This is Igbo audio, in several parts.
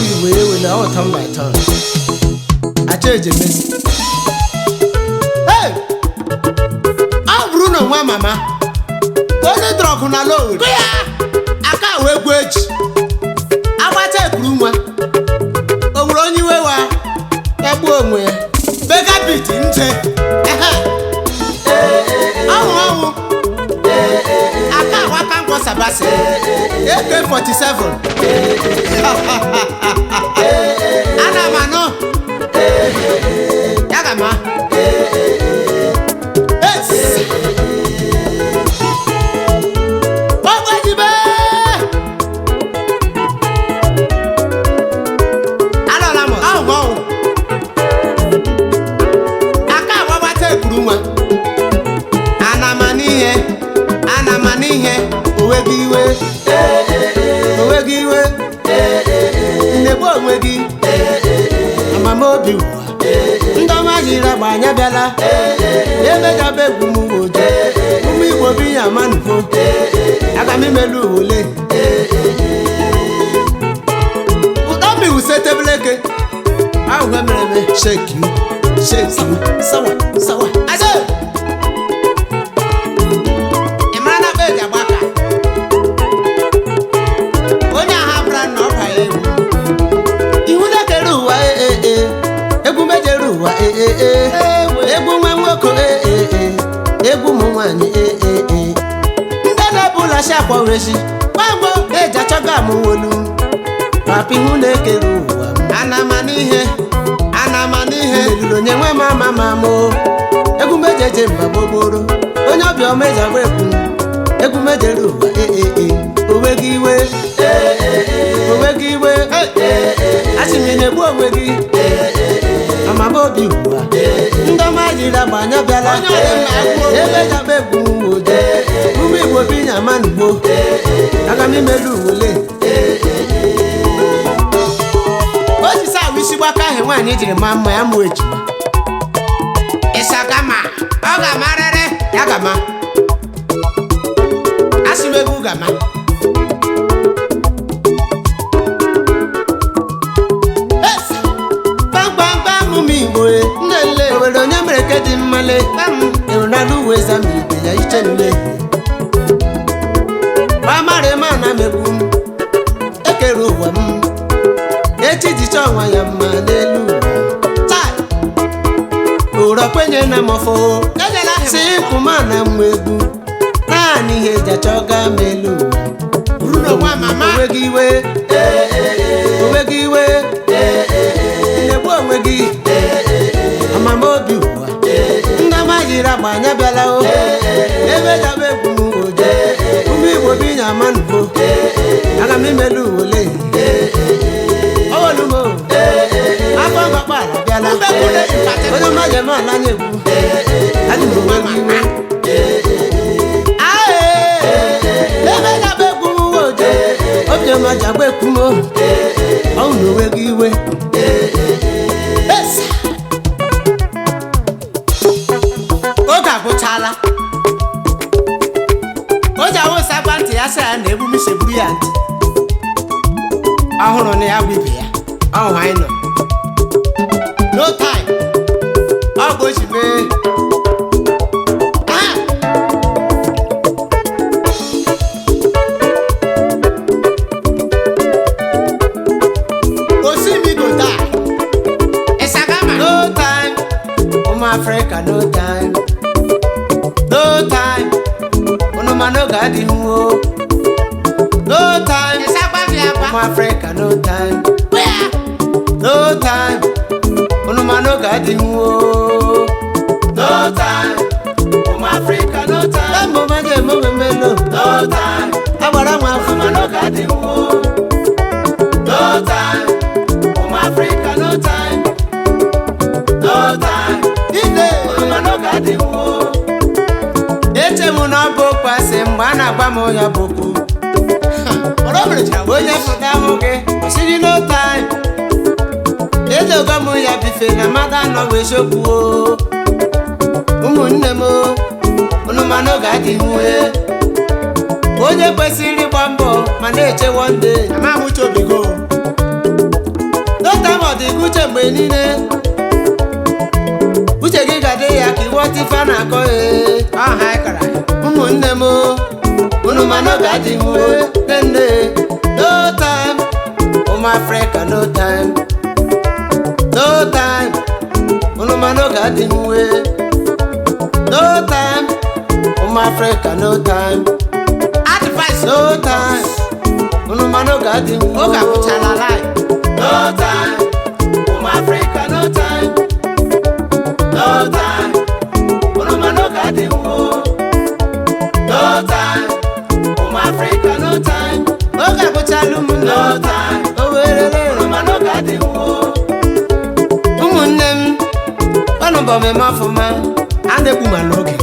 Igbo ewele ọ turn by turn. Achọ ejemezi. Hey! Ọ bụrụ na nwa mama onye dọrọ ọgụ na Owerri aka wee gwu eji agbacha ekuru nwa o nwere onye iwe wa ya gbuo onwe ya megabit nje. Ehe. Ọnwụ ọnwụ aka awaka nkwọ sabasi AK-47. Ana m anụ ya gama. Yes! Gbogbo alọla m ọhụ ọhụ aka agbabata ekuru nwa anama n'ihe anama n'ihe onwe gị iwe onwe gị iwe nnegbu onwe gị amamobi ụwa ndị ọma jiri agba anya bịala emejaba egwu m ojo ụmụ Igbo bi ya amanugo aga m imelu ole ụtọ mi wuse tebeleke ahụ mere eme shake you, shake you, sawa sawa aze. Ị mara na beji agba aka onye ahụ abụra na ọ banye egwu ihu na-ekere ụwa ee ee egwu mejere ụwa ee ee egwu nwa nwoke ee ee egwu ụmụ nwaanyị ee ee ndị na-ebu ụlọchi akwa wechi gbamgbo eji achọga amụwolu papa ihu na-ekere ụwa m anama n'ihe anama n'ihe meriri onye nwe m ama ma mụ egwu mejeje mba gbogboro onye ọbịa ọma eji agba ekwu egwu mejere ụwa ee ee onwe gị iwe onwe gị iwe asị m ị na-egbu onwe gị amamobi ụwa ndị ọma jiri agba anya bịala Onye ọ dị mma agwụ onwe. Ebe jaba egwu m ojo ụmụ Igbo bi nya amanugbo aga m imelu uwole osisi ahụ isi gbaka ahụ nwaanyị jiri maa mma ya mụọ ejima Ịsakama ọ ga-amarịrị. Ya gama asị m egwu gama. Yes! Kpamkpamkpam ụmụ Igbo e, nnele owere onye mere ke dị mmale kpam ewere uwe zama ibe ya iche nle gbamara ma na megbu m ekere ụwa m echi jicha ọnwa ya mma n'elu ụwa taa ụrọ kwenye na mọfọ Ejela ahụ. si nkwụma na mma egwu naanị ihe eji achọga m elu ụwa. Buru n'onwe mama. Onwe gị iwe onwe gị iwe na-egbu onwe gị amamobi ụwa ndị ọma jiri agba anya bịala o ebe jaba egwu m ojo ụmụ Igbo bi nya amanugo aga m imelu ole owolumo afọ mgbakpala bịala Ubekwule in particular. Onye ọma jem ala anya egwu adị m onwe gị iwe. Ae, ebe jaba egwu m ojo obiọma ji agba ekwu m ọnwụ na onwe gị iwe. Yes! Oge agwụchala o ji awụsa gwa ntị ya sị ya na emume segburu ya ntị ọhụrụ na ya bụ ibe ya ọhụ anyị nọ no time ọ bụ o ji mee. Ah! Osimi go die. Ịsagama. No time, ụmụ Afrịka, no time, no time, unu ma n'oge adịghị o no time. Ịsagwa gị akwa. Ụmụ Afrịka, no time, no time, unu ma n'oge adịghị o no time. Ụmụ Afrịka, no time. Mbụ maje emememelo no time agbara nwa afọ ma n'oge adịghị o no time. Ụmụ Afrịka, no time, no time ide unu ma n'oge adịghị o. Eche m na ọ bụ okwu asị mgbe a na-agwa m ya bụ okwu. Onye fụta hụ gị ọsịrị no time edogo m ya bife na mmadụ anọ wee sokwu o ụmụnne m unu ma n'oge adịghị nwe onye kwesịrị ịgba mbọ ma na-eche one day. Ama m uche obi go. dị gị uche mgbe niile uche gị ga-adị ya ka ịghọta ife a na-akọ ee Ọha anyị kọrọ anyị. Ụmụnne m, unu ma n'oge adịghị nne. No time, ụmụ Afrịka, no time, no time. Unu ma n'oge adịghị. No time, ụmụ Afrịka, no time. Advice. No time, unu ma n'oge adịghị. Oge agwụchala live. No time, ụmụ Afrịka, no time, no time. Unu ma n'oge adịghị. No time, ụmụ Afrịka, no time. Oge agwụchala, ụmụnne. No time, o werele. Unu ma n'oge adịghị. Ụmụnne m, ọnụ bụ ọmụme ọfụma. A na-egbu ma n'oge.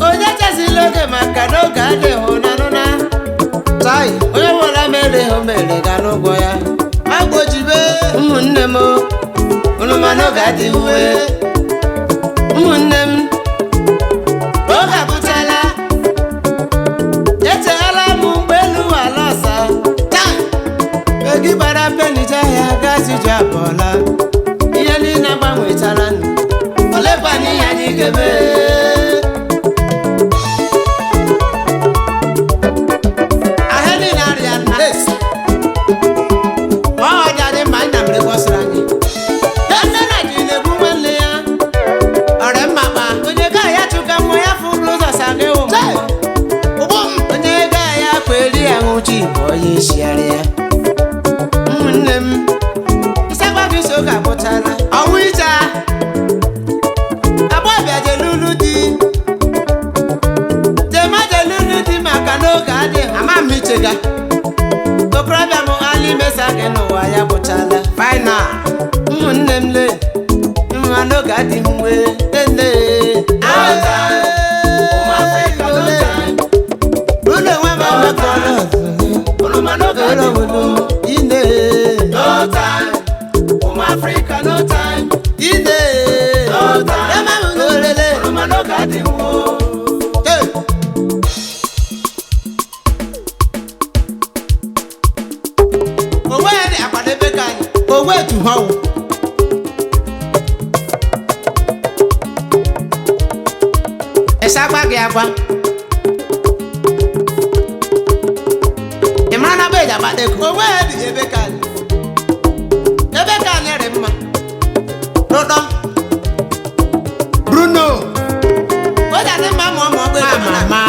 Onye chesila oge maka na oge adịghị nanụna. Tai. Onye nwere mere ha mere ga n'ụgwọ ya. Agbojibe. Ụmụnne m, unu ma n'oge adịghị. Ụmụnne m, oge agwụchala. Echeghala m mgbe elu ala ọsa. Tai. Egi gbara penija ya gazi ju abụọla. Ihe niile agbanwechala nụ, olekwana ihe anyị ga-eme? Ahịa niile arịa nna. Ma ọ dị anyị mma, anyị na mere gbọsịrị anyị. Nne na ji na-egbu nwanne ya. Ọrịa mma kpa. Onye ga ya chụka mmụọ ya fụrụ ụzọ saga ewu. Tai. Ụgbọ m. Onye ga ya kweri ya nwụchi bụ onye isiarị ya. Ụmụnne m, nsakwa gị so ga agwụchala. Ọnwụ icha. Agbọbịa jelulu di, jema jelulu di maka n'oge adịghị. Ama m ichega. Okorobịa m, ala imesa gị n'ụwa ya gwụchala. Final. Ụmụnne m, le nwa n'oge adịghị nwe nne. Ụlọ nwe m ọgbakọrọ ine. Ine ema m n'olele. Hey. Onwe ya dị akwadebe ka anyị. Onwe etu ha wụ. Ịsa agwa gị agwa. Ị mara na be eji agbata ego. Onwe ya dị ebe ka anyị. Ebe ka anyị dị mma. Rụdọ. Bruno. O ji adị mma ma ọ ma ọ bụ Ma ma.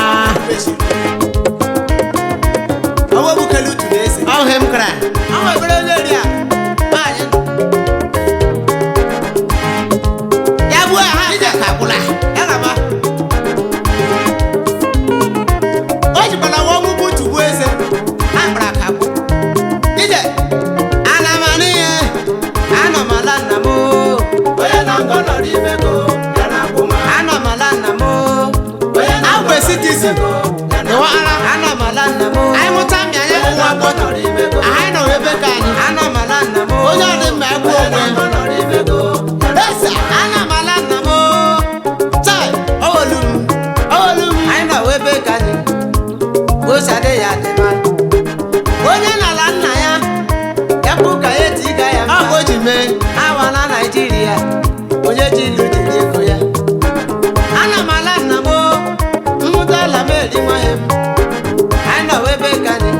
Ọwọ́ bukele utu na-ese. Ọ hụ m kara. Àwọn ebere onye ri a. Nwaanyị nọ. Ya gbuo ha ije ka gwụla. Ya gaba. O jikwala nwa ọnwụ butu gbuo eze. Ha kpara ka gwụ. Ije. Ana m anụ ihe, anọ m ala nna m oo. Anọ m ala nna m oo. Agwe citizen. Ịwa ara. Anọ m ala nna m oo. Anyị mụta mmị anyị ụwa gbọtọ. Anyị nọ ebe ka anyị. Anọ m ala nna m oo. Onye ọ dị mma egbu onwe. Esa. Anọ m ala nna m oo. Tai. Owolu m, owolu m. Anyị nọ ebe ka anyị. Ose adị ya dị mma. Onye n'ala nna ya, ya bụ ka ya etiga ya Ọ mma. bụ o ji mee. Awa na Naịjirịa, onye ji ilu jiri ego ya. Ana m ala nna m oo, mmụta ala m eri nwa ya m. Anyị nọ ebe ka anyị,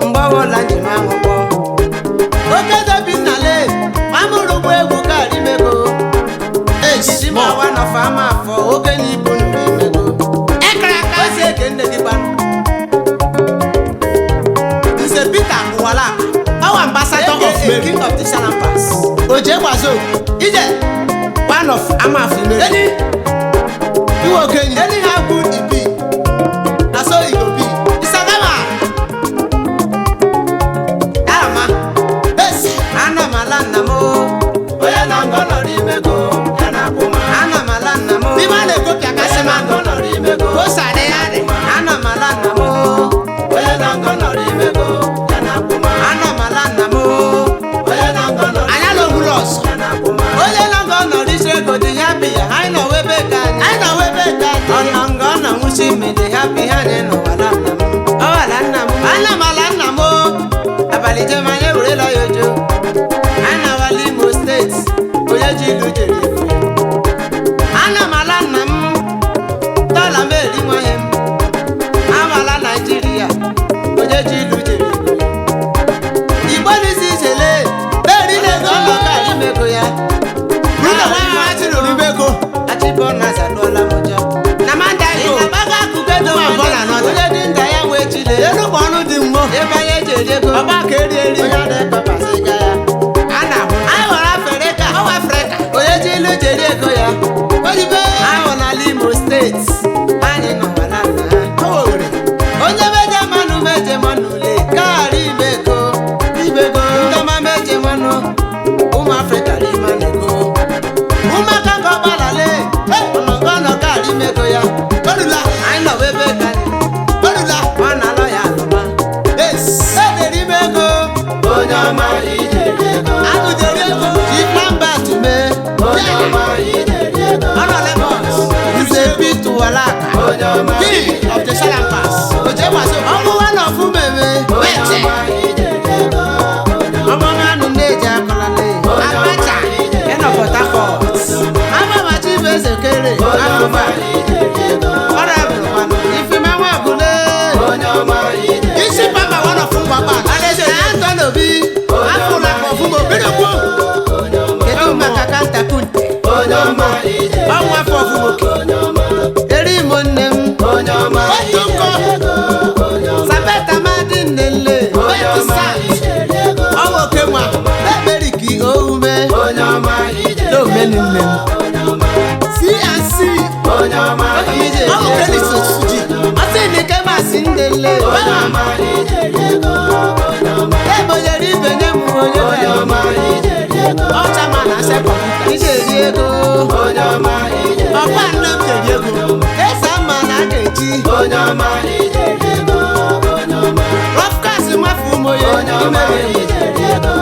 mgbe ọbụla njem ahụ gbọọ. Oke dobi nnale, amụrụ ụgbọ egwu karị mego. Ejiji ma wa nọfọ ama afọ, okenye ibu nụrụ imego. Ekere aka. Ozi eke nne gị gbanụ. Nze Peter Ụwala. Our ambassador of AKA Mary. King of the Salampas. Oje Gbazo. Ije. One of Amafu Mary. Any, Iwe okenye. anyhow good e be, na so e go be. Isagama. Ama, Esi. ana m ala nna m oo. Ana m ala nna m oo. N'ime a na-ekopịa kasị ma ndụ. Ose adị ya dị. Ana m ala nna m oo. Ana m ala nna m oo. Anyị ala ogbulu ọsọ. Onye nọ nga ọ nọrọ isi ego dị happy ya, anyị nọ ebe ka anyị. Anyị nọ ebe ka anyị. Ọ nọ nga ọ nọ nwụchi ime dị happy ha, anyị nọ ala nna m. Ọ ala nna m. Ana m ala nna m o. Abalị jem anyị ewerela ya ojo. Anyị na-awala Imo. eri nwahe m amala Naijiria onye ji ilu jere ego Igbo n'isi ijele eri na-ego ọnọkarị imego ya Runa nwa achịrị ego. Achịbọna zaluola m ụjọ Na Mandago. Ịnabaga akụkọ edo Ụmụ abụọ na anọ. onye dị nda ya wee chile Elu bụ ọnụ dị mmo. Ebe anyị eji eri ego Ọba ka eri eri. onye na-ekpepasị ga ya A na-ahụ. Anyị ghọrọ Afrịka Ọwa Afrịka. onye ji ilu jeri ego ya oyibe ahụ n'ala Imo steeti anyị nọwa na nna ha Ọ Owerri. onye meje manụ meje manụ le kaarị imego imego ndọma meje manụ ụmụ Afrịka rima nego ụmụaka nke ọgbalale ọnọgọnọ kaarị imego ya Olula. anyị nọ ebe ka anyị Olula. ọ na-alọ ya alụma Es. edere ime ego Onye ọma ijeri ego. anụ jeri ego ji plamba tume Onye ọma ijeri ego. ọ nọ Lagos nze pituwalaka Onye ọma King of the Salampas. Oje waso. ọmụ nwa na ọfụ meme Onye ọma ijeri ego. ọmụ anụ na-eji akọla na Abacha. Ịnọ Port Harcourt. Amamachi bụ eze kere Onye ọma afụfa ijeri ego. ọrụ ebụrụkwanụ ifemanwa agụle Onye ọma ijeri Isi papa one of Ngwakpa. Alaeze Anton Obi Afụla ka ọfụma obere kwuo. kedu maka kantakunte Onye ọma ijeri Ọnwa afọ ọfụma oke. Onye ọma eri imo nne m Onye ọma Otu nkọ. Onye ọma sapeta mmadụ nnele Onye ọma ijeri ego. Ọnwa oke nwa. emeriki oume Onye ọma ijeri n'omeni nne m Onye ọma CNC. Onye ọma ijeri Ọwụ Felix Osuji. ọsị nike masị nnele Onye ọma ijeri ego. Onye ọma ebonyere ibe nye m onye Onye ọma ijeri ego. Ọcha ma na ase kọmputa. ijeri ego Onye ọma ijeri Ọkwa nne m jeri ego. esa mma na aka echi Onye ọma ijeri ego. Onye ọma rọfkas nwafu ụmụye Onye ọma ijeri ego.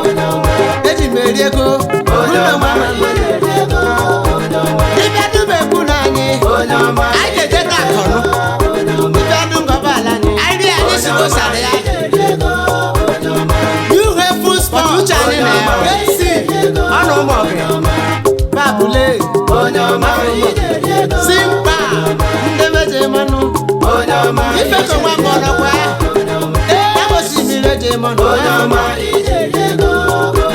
Onye ọma eji m eri ego Onye ọma ijeri ego. Onye ọma dibịa dubekwu na anyị Onye ọma Anyị ga-eje taa akọnụ. dibịa dungọba ala anyị Anyị rie anyị si n'osara ya. ijeri ego. Onye ọma New Haven Sport. Uche anyị na ya. AC. Ọ na ụmụ ọgụ. babule Onye ọma ijeri ego. Simba. ndị meje manụ Onye ọma Ifeto nwa mbọ nọkwa ya. amosimiri eje manụ Onye ọma ijeri ego.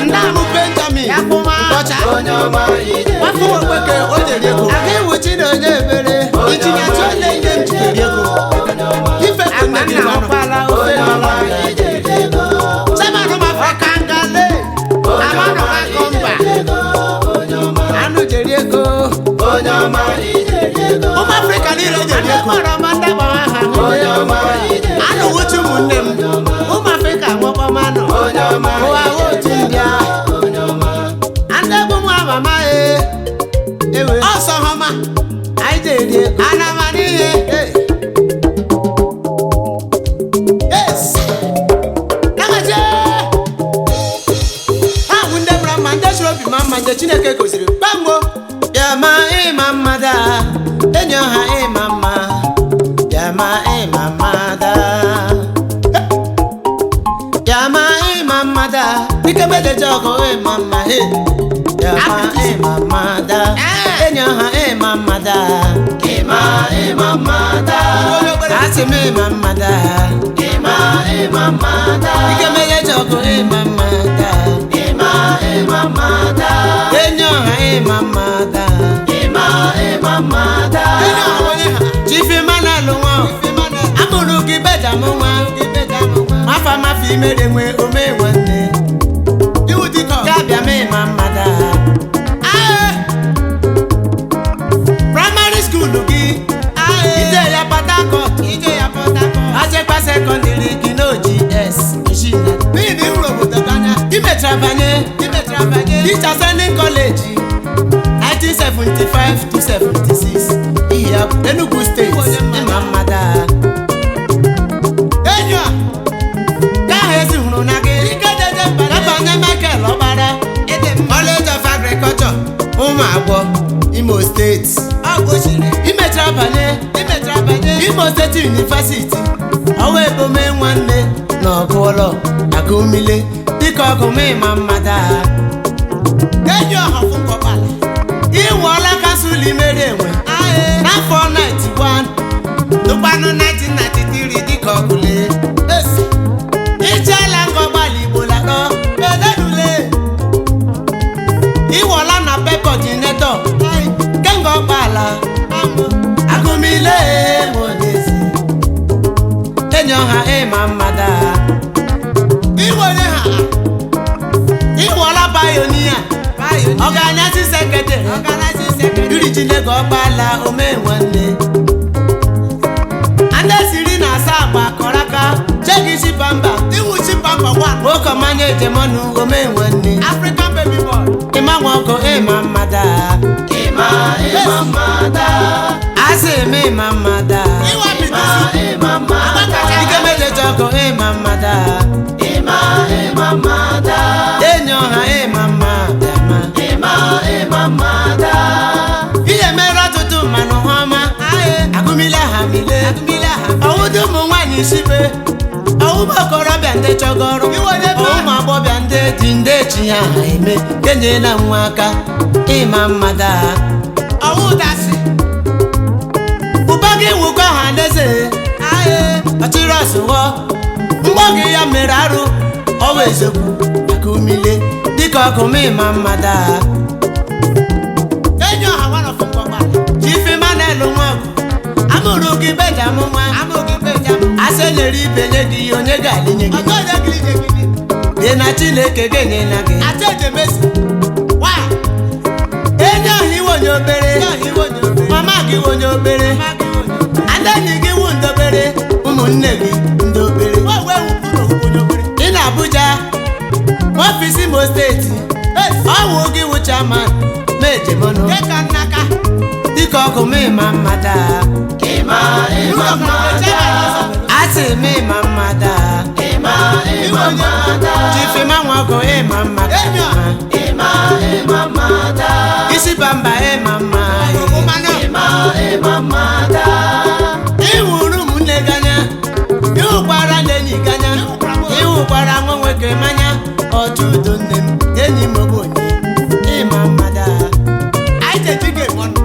Nna m Benjamin. Yakwụma. Ọcha. Onye ọma ijeri Nwafọ Nwekweke o jeri ego. aga iwuchi na onye ebere Injinia Tuole ihe m jiri ego. Ifeto nne gị nna nwanụ. ọkwala ofe Onye ọma ijeri ego. Chairman ụmụ Afrịka Ngale. Amanụ Akọmba. Onye ọma anụ jeri ego Onye ọma ijeri ego. Ụmụ Afrịka niile jeri ego. kpọrọ m ndagbawa ha Onye ọma ijeri Anụ wuchi ụmụnne m. ụmụ afrịka nwekọmanụ Onye ọma ụwa otu mbịa Onye ọma andegbu m amama e ewe Ọsọ họma. anyị jeri ego Anama n'ihe. Yes. Nagaje. Ha bụ ndị mara mma, ndị chọrọ obi ma mma, ndị Chineke goziri. Kpamgbo. bịama ịma mma daa enyi ọha ịma mma bịama ịma mma daa bịama ịma mma daa ike mejeje ọgụ ịma mma he bịama ịma mma daa enyi ọha ịma mma daa Ịma ịma mma daa. asị m ịma mma daa Ịma ịma mma daa. ike mejeje ọgụ ịma mma daa Ịma ịma mma daa. enyi ọha ịma mma daa Ịma ịma mma daa. Onye ọha onye ha. chifima na-alụ nwa amụrụ gị bejamụ nwa mafa mafa imere nwe ome nwanne Iwu dịka ọ. ga-abịa m ịma mma daa Ae. Primary school gị. Ae. ije ya Port Harcourt Ije ya Port Harcourt. achịkwa sekọndịrị gị n'OGS Ishina N'ihi na ị hụrụ obodo gị anya. imechara banye I mechara banye. Teacher Sending College 1975 to 76 ihe Enugu steeti ịma mma daa Enyi a. ka ahụ ezi hụrụ na gị Ike jeje mbanye. Gabanye Michael Ọkpara Ịdị mma. College of Agriculture ụmụ agbọ Imo steeti Ọ gosiri. imechara banye I mechara banye. Imo steeti University ọwa ebome nwanne na ọgụụlọ agụmile dịka ọgụm ịma mma daa Enyi ọha fún kọkpala. ịnwụọla kansụl imeri enwe Ae. na N'afọ 91 tụkwanụ 1993 dịka ọkụle ijeela ngọgbala Igbo lakpọ edenule iwọla na pekọdinetọ kemgbe ọgbala agụmile monezi enyi ọha ịma mmada Iwere ha. iwọla payonia ọganasi sekretary Organizing secretary. iri Chineke ọgbala ome nwanne andesiri na asa akpa kọraka chegi chipamba Iwu Chipamba one. nwoke ọmanya ejemọnụ ome nwanne African baby boy. ịma nwoke ịma mmada Ịma ịma mmada. asị eme ịma mmada Iwa Ịma Peter. ịma mmada. ike mejejọkụ ịma mmada Ịma ịma mmada. enyi ọha ịma mma bịama Ịma ịma mmada. ihe mere ọtụtụ mmanụ ha ọma agụmile ha mile ọwụdị ụmụ nwaanyị isibe ọwụmụ okorobịa ndị chọgọrọ ọwụmụ agbọbịa ndị ji ndị echi ha ha eme kenyela nwa aka ịma mmada Ọwụ dasị. ụba gị nwụkọ ha n'eze ọchịrị ọsụghọ mgbọ gị ya mere arụ ọwa ezekwu maka umile dịka ọkụm ịma mmada Enyi ọha one of Ngọgbala. chifimanelu nwọgụ amụrụ gị bejamụ nwa Amụghị Benjamin. asị nyere ibe nye gị onye ga-alịnye gị Ọjọ́ onye gịrị je gịrị. dị na Chineke ga-enyela gị Ate Ejemesi. Why? enyi ọha iwe onye obere Enyi ọha iwe onye obere. mama gị iwe onye obere Mama gị iwe onye obere. ada enyi gị wụ ndobere ụmụnne gị ndobere Wee wee wụ ụlọ onye obere. ị na Abuja ọfisi Imo steeti ọwụ gị wụ chairman mejemọnụ Dịka nnaka. dịka ọkụ m ịma mmada Ịma ịma mmada. asị m ịma mmada Ịma ịma mmada. chifima nwaọkụ ịma mmada Enyi ọha. Ịma ịma mmada. isi bamba ịma mma Ụmanụ. Ịma ịma mmada. ịhụrụ ụmụnne gị anya ịhụkwara ndị enyi gị anya ịhụkwara nwa nwoke manya ọchụ udo nne m enyi m ogbenye ịma mmada Anyị jeji ga-eme ọnụ.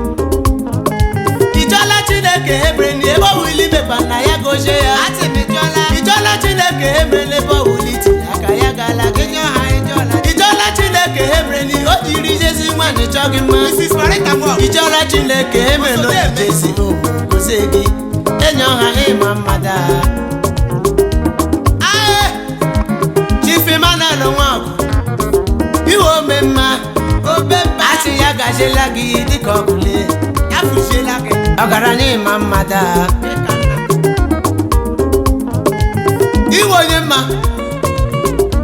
ịchọla Chineke ebere na ebe ọwụli mekpa na ya gozie ya Atị m ịjọla. ịchọla Chineke ebere na ebe ọwụli tinye aka ya gala gị Enyi ọha ịjọla. ịchọla Chineke ebere na o jiri jezi nwaanyị chọ gị mma Mrs. Marita Nwọgụ. ịchọla Chineke emere na o ji jezi gozie gị enyi ọha ịma mmada Ae. Chief Emmanuel Nwagwu iwe ome mma Obe mba. asị ya gaziela gị dịka ọkụle Ya fụziela gị. ọgaranya ịma mmada Dịka nna. Iwe onye mma.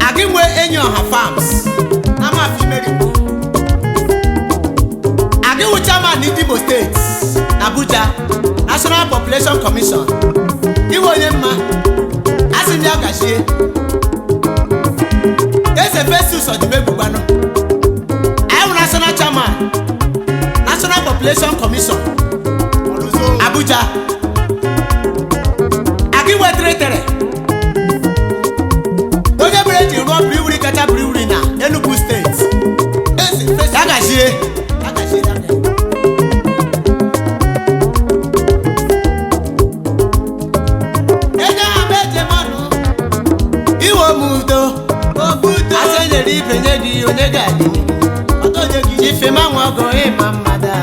Agị nwe enyi ọha farms. Amafi Mary. Agị wụ chairman Imo State Abuja National Population Commission. Iwe onye mma. Asị m ya gazie. Eze Festus Odimegwu-Gbanụ. I wụ national chairman National Population Commission Abuja. Agị nwe tere onye mere eji rụọ briwuri kacha briwuri na Enugu steeti Eze Festus. ya gazie Ya gaziela gị. enye ha m ejemanụ iwe m udo Obudo. asị nyere ibe nye gị onye ga-adị Ọtọ onye gị. ifema nwago ịma mmada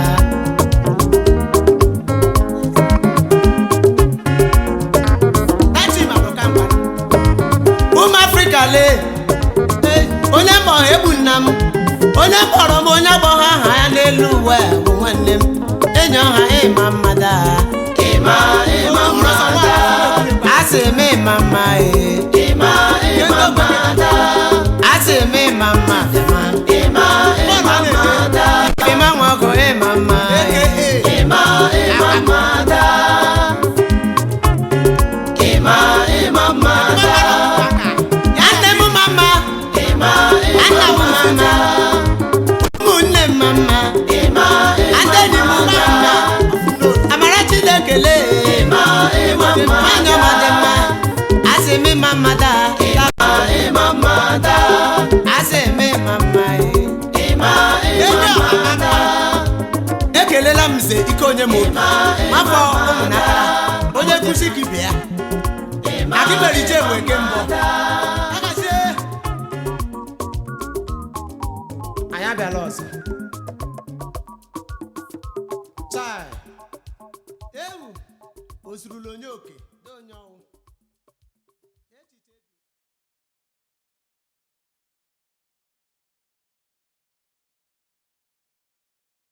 Tachi Madoka mgbara. ụmụ afrịka lee onye mkpọrọ egbu nna m onye kpọrọ m onye agbọghọ aha ya n'elu ụwa a bụ nwanne m enyi ọha ịma mmada Ịma ịma mmada. asị m ịma mma ee Ịma ịma mmada. asị m ịma mma bịama Ịma ịma mmada. ịma nwago ịma mma ee AKA. Ịma ịma mmada. Ịma ịma mmada. nne m mama Ịma ịma nna m mama ụmụnne m mama Ịma ịma adeni m mama amara Chineke lee ịma ịma nwanyị ọma dị mma asị m ịma mma daa ịma mmada. asị m ịma mma ee Ịma ịma mmada. ekelela Ekelela m Nze Ike onye m obi afọ ụmụnakara onye nkụzi ka ibe ya akịbere ije enwe ke mbụ. Agazie. Anyị abịala ọzọ. Chai. Ewu o zurula onye oke.